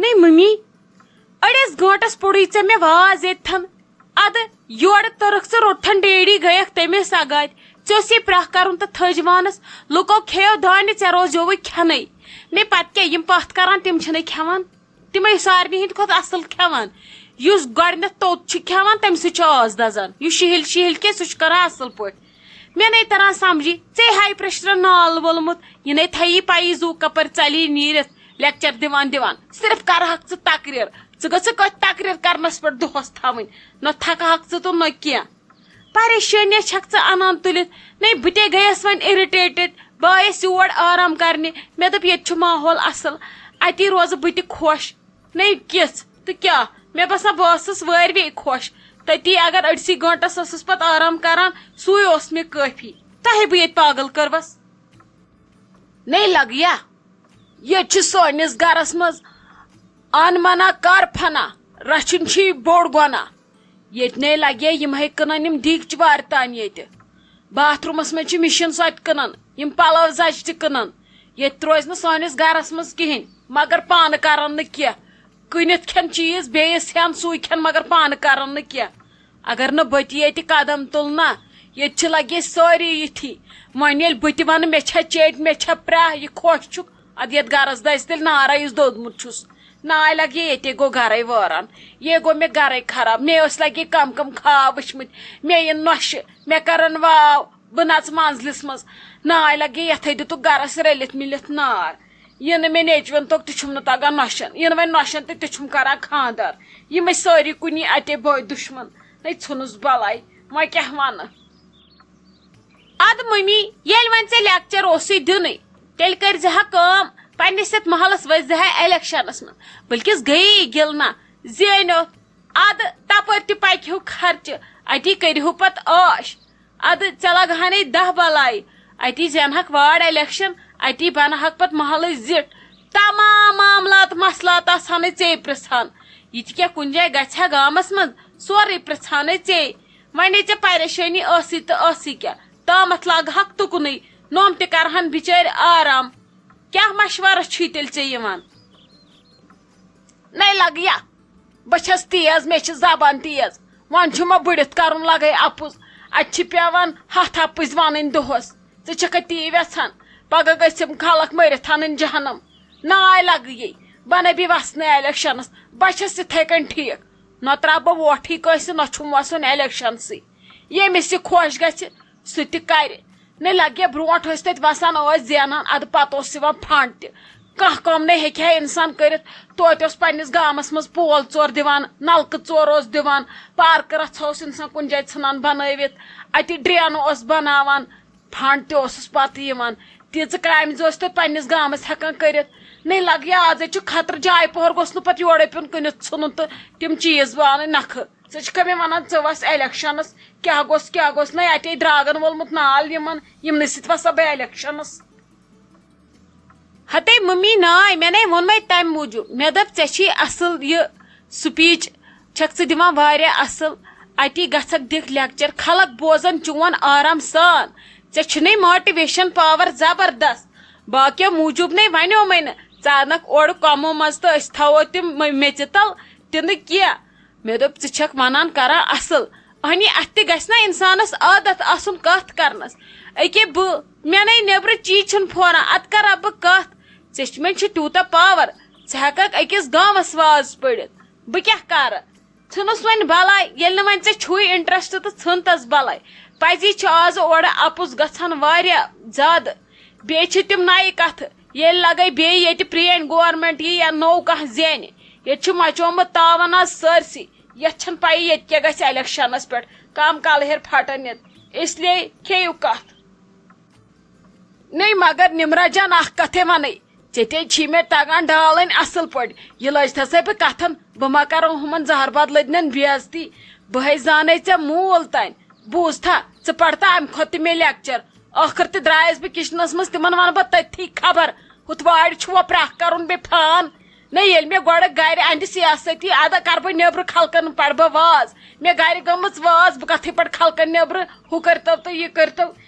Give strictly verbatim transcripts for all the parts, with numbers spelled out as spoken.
نے ممی، أڑِس گٲنٛٹس پوٚرُے ژےٚ مےٚ واز ییٚتتھن۔ ادٕ یورٕ تٔرٕکھ ژٕ روٚٹھن ڈیڈی گٔیکھ تٔمِس سگاتۍ۔ ژےٚ اوسُے پرٛاہ کرُن تہٕ تھٔج وانس۔ لُکو کھیٚیو دانہِ، ژےٚ روزیووُے کھٮ۪نٕے۔ نے پتہٕ کیٛاہ، یِم پتھ کران تِم چھِنَے کھٮ۪وان۔ تِمے سارنٕے ہٕنٛدِ کھۄتہٕ اصل کھٮ۪وان۔ یُس گۄڈٕنٮ۪تھ توٚت چھُ کھٮ۪وان، تٔمۍ سۭتۍ چھُ آس دزان۔ یُس شِہِلۍ شِہِلۍ کھیٚیہِ، سُہ چھُ کران اصل پٲٹھۍ۔ مےٚ نے تران سمجھی، ژےٚ ہاے پریشرن نال وولمُت، یہِ نے تھایی پایی زُو کپٲرۍ ژلی نیٖرِتھ لیکچر دِوان دِوان۔ صرف کرہکھ ژٕ تقریر، ژٕ گٔژھکھ أتھۍ تقریر کرنس پٮ۪ٹھ دۄہس تھاوٕنۍ، نہ تھکہکھ ژٕ تہٕ نہ کینٛہہ۔ پریشٲنی چھکھ ژٕ انان تُلِتھ۔ نے بہٕ تے گٔیس وۄنۍ irritated، بہٕ آیس یور آرام کرنہِ، مےٚ دوٚپ ییٚتہِ چھُ ماحول اصل، اتی روزٕ بہٕ تہِ خۄش۔ نے کِژھ تہٕ کیٛاہ، مےٚ باسان بہٕ ٲسٕس وٲروے خۄش۔ تٔتی اگر أڑسٕے گٲنٛٹس ٲسٕس پتہٕ آرام کران، سُے اوس مےٚ کٲفی۔ تۄہے بہٕ ییٚتہِ پاگل کٔروس۔ نے لگیا، ییٚتہِ چھِ سٲنِس گرس منٛز ان منع کر فنا، رچھُن چھُ یہِ بوٚڑ گۄناہ۔ ییٚتہِ نے لگے یِمہے کٕنان یِم دیٖگچہِ وارِ تام ییٚتہِ۔ باتھ روٗمس منٛز چھِ مِشیٖن سۄ تہِ کٕنان، یِم پلو زچہِ تہِ کٕنان۔ ییٚتہِ تہِ روزِ نہٕ سٲنِس گرس منٛز کِہینۍ، مگر پانہٕ کرن نہٕ کینٛہہ۔ کٕنِتھ کھٮ۪ن چیٖز، بیٚیِس ہٮ۪ن سُے کھٮ۪ن، مگر پانہٕ کرن نہٕ کینٛہہ۔ اگر نہٕ بہٕ تہِ ییٚتہِ قدم تُلہٕ نا، ییٚتہِ چھِ لگے سٲری یِتھی۔ وۄنۍ ییٚلہِ بہٕ تہِ ونہٕ مےٚ چھےٚ چیٚٹۍ، مےٚ چھےٚ پرٛاہ، یہِ خۄش چھُکھ، ادٕ یتھ گرس دزِ تیٚلہِ نارا یُس دوٚدمُت چھُس۔ ناے لگے ییٚتے گوٚو گرے وٲران، یے گوٚو مےٚ گرے خراب، مےٚ ٲسۍ لگے کم کم خواب وٕچھمٕتۍ، مےٚ یِن نۄشہِ، مےٚ کرن واو، بہٕ نژٕ منزلِس منٛز۔ ناے لگے یتھے دِتُکھ گرس رٔلِتھ مِلِتھ نار۔ یہِ نہٕ مےٚ نیٚچوٮ۪ن توٚگ تہِ چھُم نہٕ تگان نۄشن، یِنہٕ وۄنۍ نۄشن تہٕ تہِ چھُم کران خاندار۔ یِمے سٲری کُنی اتے بٲے دُشمن، نے ژھُنُس بلاے، وۄنۍ کیٛاہ ونہٕ؟ ادٕ ممی، ییٚلہِ وۄنۍ ژےٚ لیکچر اوسُے دیُنٕے، تیٚلہِ کٔرۍ زِ ہا کٲم، پننِس یتھ محلس ؤسۍ زِ ہا الیکشنس منٛز، بلکس گٔیے گِلنا، زینیوتھ۔ ادٕ تپٲرۍ تہِ پکہِ ہیو خرچہٕ، اتی کٔرۍ ہیو پتہٕ عٲش۔ ادٕ ژےٚ لگہٕ ہنے دہ بلاے، اتی زینہٕ ہکھ وارڈ الیکشن، اتی بنہٕ ہکھ پتہٕ محلٕچ زِٹھ۔ تمام معاملات مسلات آسہٕ ہنے ژے پرژھان۔ یہِ تہِ کیٛاہ کُنہِ جایہِ گژھِ ہا گامس منٛز، سورُے پرژھانے ژے۔ وۄنۍ ژےٚ پریشٲنی ٲسٕے تہٕ ٲسٕے کیٛاہ، تامتھ لاگہٕ ہکھ تُکنُے، نوم تہِ کرہن بچٲرۍ آرام۔ کیٛاہ مشورس چھُے تیٚلہِ ژےٚ یِوان؟ نے لگیا، بہٕ چھَس تیز، مےٚ چھِ زبان تیز۔ وۄنۍ چھُ مےٚ بٔڑِتھ کرُن لگے اپُز۔ اتہِ چھِ پٮ۪وان ہتھ اپٕزۍ ونٕنۍ دۄہس۔ ژٕ چھکھا تی یژھان پگاہ گٔژھِم خلق مٔرِتھ انٕنۍ جہنم؟ ناے لگہٕ یی، بنٲبی وسنہٕ الیکشنس۔ بہٕ چھَس یِتھے کٔنۍ ٹھیٖک۔ نہ ترٛاوٕ بہٕ ووٹھٕے کٲنٛسہِ، نہ چھُم وَسُن الیکشنسٕے۔ ییٚمِس یہِ خۄش گژھِ، سُہ تہِ کرِ۔ نے لگہِ برونٛٹھ ٲسۍ تَتہِ وَسان، ٲسۍ زینان، اَدٕ پَتہٕ اوس یِوان فنڈ تہِ۔ کانٛہہ کٲم نے ہیٚکہِ ہا اِنسان کٔرِتھ۔ توتہِ اوس پنٛنِس گامَس منٛز پول ژور دِوان، نَلکہٕ ژور اوس دِوان، پارکہٕ رَژھا اوس اِنسان کُنہِ جایہِ ژھٕنان بَنٲوِتھ، اَتہِ ڈرٛینہٕ اوس بَناوان۔ فنڈ تہِ اوسُس پتہٕ یِوان۔ تیٖژٕ کامہِ زٕ ٲسۍ تَتہِ پنٛنِس گامَس ہٮ۪کان کٔرِتھ۔ نے لگہِ آز چھُ خطرٕ، جایہِ پوہر گوٚژھ نہٕ پتہٕ یورَے پیوٚن کٕنِتھ ژھٕنُن تہٕ تِم چیٖز بہٕ اَنٕنۍ نَکھٕ۔ ژٕ چھِکھا مےٚ وَنان، ژٕ وَس الیکشنس، کیٛاہ گوٚژھ، کیٛاہ گوٚژھ؟ نَے اَتے درٛاگَن وولمُت نال یِمَن، یِمنٕے سۭتۍ وَسا بہٕ الیکشنس۔ ہتے ممی ناے، مےٚ نے ووٚنمَے تَمہِ موٗجوٗب۔ مےٚ دوٚپ، "ژےٚ چھی اَصٕل یہِ speech، چھَکھ ژٕ دِوان واریاہ اَصٕل۔ اَتی گژھکھ دِکھ لیکچر، خلق بوزَن چون آرام سان۔ ژےٚ چھُنے motivation power زبردست۔ باقیو موٗجوٗب نے وَنیومَے نہٕ۔ ژٕ اَنَکھ اورٕ کۄمو منٛز تہٕ أسۍ تھاوو تِم مٔ-، میٚژِ تَل، تہِ نہٕ کینٛہہ۔" مےٚ دوٚپ، "ژٕ چھَکھ وَنان کران اَصٕل۔ اہنی، اَتھ تہِ گژھِ نا اِنسانَس عادت آسُن کَتھ کرنَس۔ أکے بہٕ، مےٚ نے نیٚبرٕ چی چھُنہٕ پھوران، اَتھ کرا بہٕ کَتھ؟ ژےٚ چھِ، مےٚ چھُ تیوٗتاہ power، ژٕ ہٮ۪کَکھ أکِس گامَس واز پٔرِتھ۔ بہٕ کیٛاہ کرٕ؟" ژھٕنُس وۄنۍ بلاے، ییٚلہِ نہٕ وۄنۍ ژےٚ چھُے interest تہٕ ژھٕن تَس بلاے۔ پَزی چھُ آز اورٕ اَپُز گژھان واریاہ زیادٕ۔ بیٚیہِ چھِ تِم نَیہِ کَتھٕ، ییٚلہِ لَگے بیٚیہِ ییٚتہِ پرٛٲنۍ government یی یا نوٚو کانٛہہ زینہِ۔ ییٚتہِ چھُ مَچومُت تاوَن آز سٲرسٕے۔ یَتھ چھَنہٕ پَیی ییٚتہِ کیٛاہ گژھِ الیکشنَس پٮ۪ٹھ، کَم کالہٕ ہیٚرِ پھٹَن یَتھ۔ اس لیے کھیٚیِو کَتھ۔ نے مگر نمرہ جان، اَکھ کَتھے وَنَے، ژےٚ تے چھی مےٚ تَگان ڈالٕنۍ اَصٕل پٲٹھۍ۔ یہِ لٲج تھَسَے بہٕ کَتھَن، بہٕ ما کَرو ہُمَن زَہر بدلہٕ دِنَن بے عزتی؟ بہٕ ہے زانَے ژےٚ موٗل تام۔ بوٗز تھا، ژٕ پَر تہٕ اَمہِ کھۄتہٕ تہِ مےٚ لیکچر۔ ٲخٕر تہِ درٛایَس بہٕ کِچنَس منٛز، تِمَن وَنہٕ بہٕ تٔتھی خبر۔ ہُتھ وارِ چھُوا پرٛاہ کَرُن بیٚیہِ فان؟ نہ، ییٚلہِ مےٚ گۄڈٕ گرِ اَندِ سیاستی، اَدٕ کَرٕ بہٕ نیٚبرٕ خلقن پَرٕ بہٕ واز۔ مےٚ گرِ گٔمٕژ واز، بہٕ کَتھٕے پٲٹھۍ خلقن نیٚبرٕ ہُہ کٔرۍتو تہٕ یہِ کٔرۍتو۔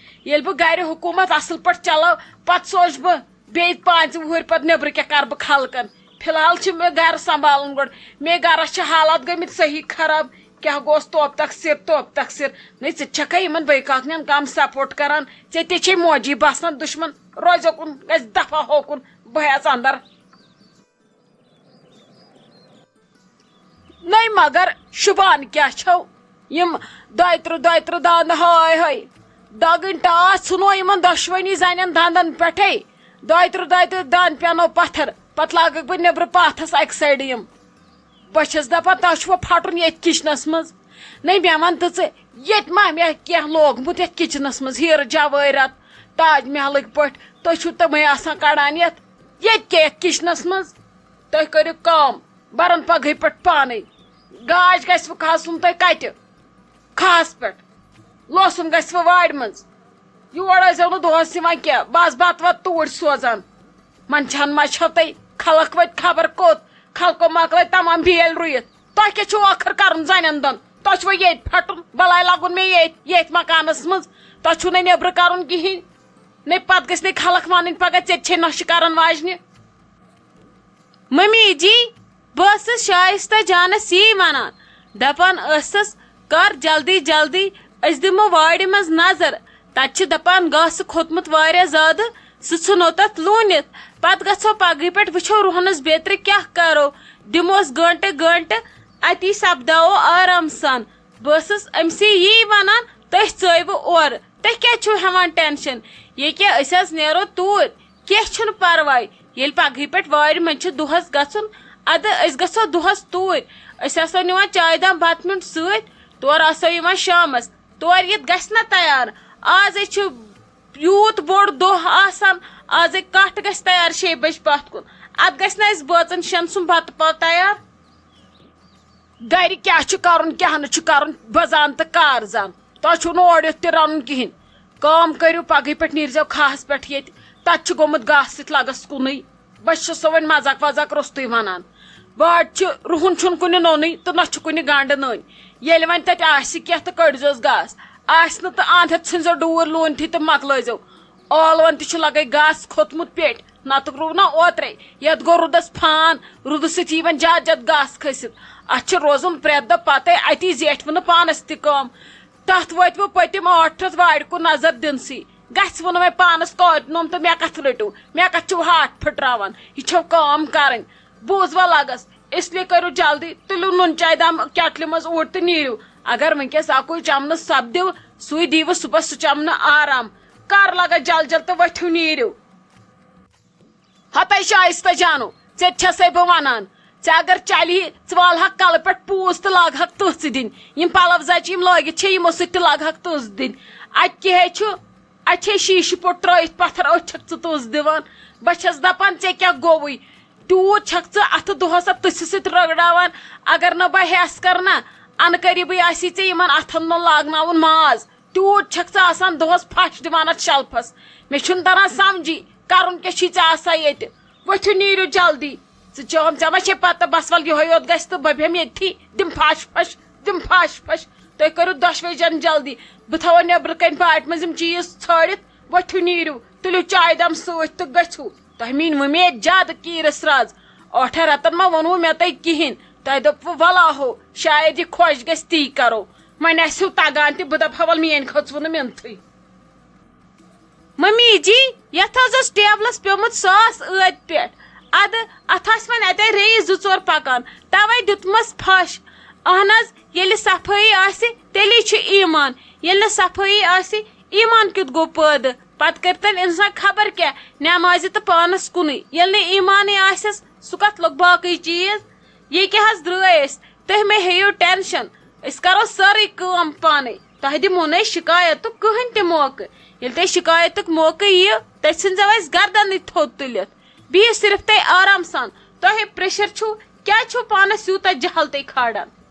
ییٚلہِ بہٕ گرِ حکوٗمت اَصٕل پٲٹھۍ چلاو، پَتہٕ سونٛچہٕ بہٕ بیٚیہِ پانٛژِ وُہٕرۍ پَتہٕ نیٚبرٕ کیٛاہ کَرٕ بہٕ خلقن؟ فی الحال چھِ مےٚ گرٕ سنبھالُن گۄڈٕ۔ مےٚ گرس چھِ حالات گٔمٕتۍ صحیح خراب۔ کیٛاہ گوٚوس توب تقصیر، توب تقصیر؟ نٔے، ژٕ تہِ چھکھے یِمن بٲے کاکنٮ۪ن کم سپورٹ کران؟ ژےٚ تہِ چھے موجی باسان دُشمن۔ روزیو کُن گژھِ دفعہ ہوکُن، بہٕ ہٮ۪ژ اندر۔ نٔے، مگر شُبان کیٛاہ چھَو؟ یِم دۄیہِ ترٕٛہ، دۄیہِ ترٕٛہ دانہٕ، ہاے ہاے، دَگٕنۍ ٹاس ژھٕنو یِمن دۄشوٕنی زنٮ۪ن دندن پٮ۪ٹھے۔ دۄیہِ ترٕٛہ، دۄیہِ ترٕٛہ دانہٕ پٮ۪نو پتھر، پتہٕ لاگکھ بہٕ نیبرٕ پاتھس اکہِ سایڈٕ یِم۔ بہٕ چھَس دَپان، تۄہہِ چھُوا پھَٹُن ییٚتھۍ کِچنَس منٛز؟ نَے، مےٚ وَن تہٕ ژٕ، ییٚتہِ ما مےٚ کینٛہہ لوگمُت یَتھ کِچنَس منٛز، ہیٖرٕ جَوٲہِرات، تاج محلٕکۍ پٲٹھۍ، تُہۍ چھِو تِمَے آسان کَڑان یَتھ، ییٚتہِ کیٛاہ یَتھ کِچنَس منٛز؟ تُہۍ کٔرِو کٲم، بَرَن پَگہٕے پٮ۪ٹھ پانَے۔ گاش گژھِ وۄنۍ کھَسُن تۄہہِ کَتہِ؟ کھَہَس پٮ۪ٹھ۔ لوسُن گژھِ وۄنۍ وارِ منٛز۔ یور ٲسۍزیو نہٕ دۄہَس یِوان کینٛہہ، بَس بَتہٕ وَتہٕ توٗرۍ سوزان۔ منٛدچھان ما چھَو تۄہہِ؟ خلق وٲتۍ خبر کوٚت، خلقو مۄکلٲے تمام بیٲلۍ رُیِتھ۔ تۄہہِ کیٛاہ چھُو ٲخٕر کَرُن زَنٮ۪ن دۄن؟ تۄہہِ چھُوا ییٚتہِ پھَٹُن؟ بَلاے لَگُن مےٚ ییٚتہِ، ییٚتھۍ مکانَس منٛز۔ تۄہہِ چھُو نہٕ نیٚبرٕ کَرُن کِہیٖنۍ۔ نَے پَتہٕ گٔژھۍ نَے خلق وَنٕنۍ پَگاہ، ژےٚ تہِ چھے نۄشہِ کَرَن واجنہِ۔ ممی جی، بہٕ ٲسٕس شایستہ جانس یی ونان، دپان ٲسٕس، کر جلدی جلدی، أسۍ دِمو وارِ منٛز نظر۔ تتہِ چھِ دپان گاسہٕ کھوٚتمُت واریاہ زیادٕ، سُہ ژھٕنو تتھ لوٗنِتھ۔ پتہٕ گژھو پگہٕے پٮ۪ٹھ وٕچھو روہنس بیترِ کیٛاہ کرو، دِموس گٲنٹہٕ گٲنٹہٕ، اتی سپداوو آرام سان۔ بہٕ ٲسٕس أمسٕے یی ونان، تُہۍ ژٲیوٕ اورٕ، تُہۍ کیٛازِ چھِو ہٮ۪وان ٹینشن؟ ییٚکیٛاہ أسۍ حظ نیرو توٗرۍ۔ کینٛہہ چھُنہٕ پرواے، ییٚلہِ پگہٕے پٮ۪ٹھ وارِ منٛز چھُ دۄہس گژھُن، ادٕ أسۍ گژھو دۄہس توٗرۍ۔ أسۍ آسو نِوان چایہِ دام بتہٕ میوٚنٛڈ سۭتۍ، تورٕ آسو یِوان شامس۔ تورٕ یِتھ گژھِ نہ تیار؟ آزے چھُ یوٗت بوٚڑ دۄہ آسان، آزے کٹھ گژھِ تیار شیٚیہِ بجہِ پتھ کُن۔ ادٕ گژھِ نہ اَسہِ بٲژن شٮ۪ن سُنٛد بتہٕ پاو تیار؟ گرِ کیٛاہ چھُ کرُن، کیٛاہ نہٕ چھُ کرُن، بہٕ زانہٕ تہٕ کار زانہٕ۔ تۄہہِ چھُو نہٕ اورٕ یُتھ تہِ رنُن کِہیٖنۍ۔ کٲم کٔرِو، پگہٕے پٮ۪ٹھ نیٖرزیو کھاہَس پٮ۪ٹھ ییٚتہِ۔ تَتہِ چھُ گوٚمُت گاسہٕ سۭتۍ لگس کُنُے۔ بہٕ چھَسو وۄنۍ مزاق وزاق روٚستُے وَنان۔ بہٕ حظ چھِ، رُہُن چھُنہٕ کُنہِ نوٚنُے تہٕ نہ چھُ کُنہِ گنٛڈٕ نٔنۍ۔ ییٚلہِ وۄنۍ تَتہِ آسہِ کینٛہہ تہٕ کٔڑزیوس گاسہٕ۔ آسہِ نہٕ تہٕ اَنٛد ہٮ۪تھ ژھٕنزیو ڈوٗرۍ لوٗنتھٕے تہٕ مۄکلٲیزیو۔ ٲلوَن تہِ چھُ لگے گاسہٕ کھوٚتمُت پیٚٹھۍ۔ نتہٕ روٗد نا اوترے، یتھ گوٚو روٗدس پھان، روٗدٕ سۭتۍ یِوان زیادٕ زیادٕ گاسہٕ کھٔسِتھ۔ اتھ چھِ روزُن پرٛٮ۪تھ دۄہ پتے، اتی زیٹھِ وٕ نہٕ پانس تہِ کٲم۔ تتھ وٲتۍ وٕ پٔتِم ٲٹھ رٮ۪تھ وارِ کُن نظر دِنسٕے۔ گژھِ وٕ نہٕ وۄنۍ پانس کاٹنوم تہٕ مےٚ کتھ رٔٹِو، مےٚ کتھ چھِو ہاٹھ پھٕٹراوان؟ یہِ چھو کٲم کرٕنۍ۔ بوٗزوا لگس، اس لیے کٔرِو جلدی، تُلِو نُن چاے دام کیٹلہِ منٛز اوٗرۍ تہٕ نیٖرِو۔ اگر وٕنکیٚس اکُے چمنہٕ سپدِو، سُے دیٖوٕ صُبحس سُہ چمنہٕ آرام۔ کر لگس جل جل تہٕ ؤتھِو نیٖرِو۔ ہتے شایستہ جانو، ژےٚ تہِ چھسے بہٕ ونان، ژےٚ اگر چلی، ژٕ والہکھ کلہٕ پٮ۪ٹھ پوٗژ تہٕ لاگہکھ تٕژھ دِنۍ۔ یِم پلو زچہِ یِم لٲگِتھ چھے، یِمو سۭتۍ تہِ لاگہکھ تٕژھ دِنۍ۔ اتہِ کیٛاہ ہے چھُ، اتہِ چھے شیٖشہٕ پوٚٹ ترٲیِتھ پتھر، أتھۍ چھکھ ژٕ تٕژھ دِوان۔ بہٕ چھس دپان، ژےٚ کیٛاہ گوٚوُے؟ تیوٗت چھکھ ژٕ اتھٕ دۄہس اتھ تٕژھِ سۭتۍ رگڑاوان؟ اگر نہٕ بہٕ ہٮ۪س کرٕ نا، انہٕ قریبٕے آسی ژےٚ یِمن اتھن منٛز لاگناوُن ماز۔ تیوٗت چھکھ ژٕ آسان دۄہس پھش دِوان اتھ شلفس۔ مےٚ چھُنہٕ تران سمجھی، کرُن کیٛاہ چھی ژےٚ آسان ییٚتہِ؟ ؤتھِو نیٖرِو جلدی۔ ژٕ چٲم، ژےٚ ما چھے پتہ، بس ول یِہوٚے یوت گژھِ تہٕ بہٕ بیٚہمہٕ ییٚتھی، دِم پھش پھش، دِم پھش پھش۔ تُہۍ کٔرِو دۄشوے جن جلدی، بہٕ تھاوو نیٚبرٕ کنہِ باٹہِ منٛز یِم چیٖز ژھٲرِتھ۔ ؤتھِو نیٖرِو، تُلِو چایہِ دام سۭتۍ تہٕ گٔژھِو۔ تۄہہِ میٛٲنۍ وۄمید زیادٕ کیٖرِس رز۔ ٲٹھن رٮ۪تن ما ووٚنوٕ مےٚ تۄہہِ کِہیٖنۍ؟ تۄہہِ دوٚپوٕ ولا ہو، شاید یہِ خۄش گژھِ تی کرو۔ وۄنۍ آسِو تگان تہِ، بہٕ دپہٕ ہا ول میٛٲنۍ کھٔژوٕ نہٕ مِنتھٕے۔ ممی جی، یتھ حظ اوس ٹیبلس پیومُت ساس ٲدۍ پٮ۪ٹھ۔ ادٕ اتھ آسہِ وۄنۍ اتے ریٚیہِ زٕ ژور پکان، توے دیُتمس پھش۔ اہن حظ، ییٚلہِ صفٲیی آسہِ، تیٚلی چھُ ایمان۔ ییٚلہِ نہٕ صفٲیی آسہِ، ایمان کیُتھ گوٚو پٲدٕ؟ پتہٕ کٔرتن انسان خبر کیٛاہ نمازِ تہٕ پانس کُنُے۔ ییٚلہِ نہٕ ایمانٕے آسٮ۪س، سُہ کتھ لوٚگ باقٕے چیٖز؟ یہِ کیٛاہ حظ درٛٲے أسۍ؟ تُہۍ مہ ہیٚیِو ٹینشن، أسۍ کرو سٲرٕے کٲم پانے۔ تۄہہِ دِمو نہٕ أسۍ شکایتُک کٕہٕنۍ تہِ موقعہٕ۔ ییٚلہِ تۄہہِ شکایتُک موقعہٕ یِیہِ، تیٚلہِ ژھٕنزیو اَسہِ گردنٕے تھوٚد تُلِتھ۔ بِہِو صرف تُہۍ آرام سان۔ تۄہہِ پریشر چھُو، کیٛازِ چھُو پانس یوٗتاہ جہل تُہۍ کھالان؟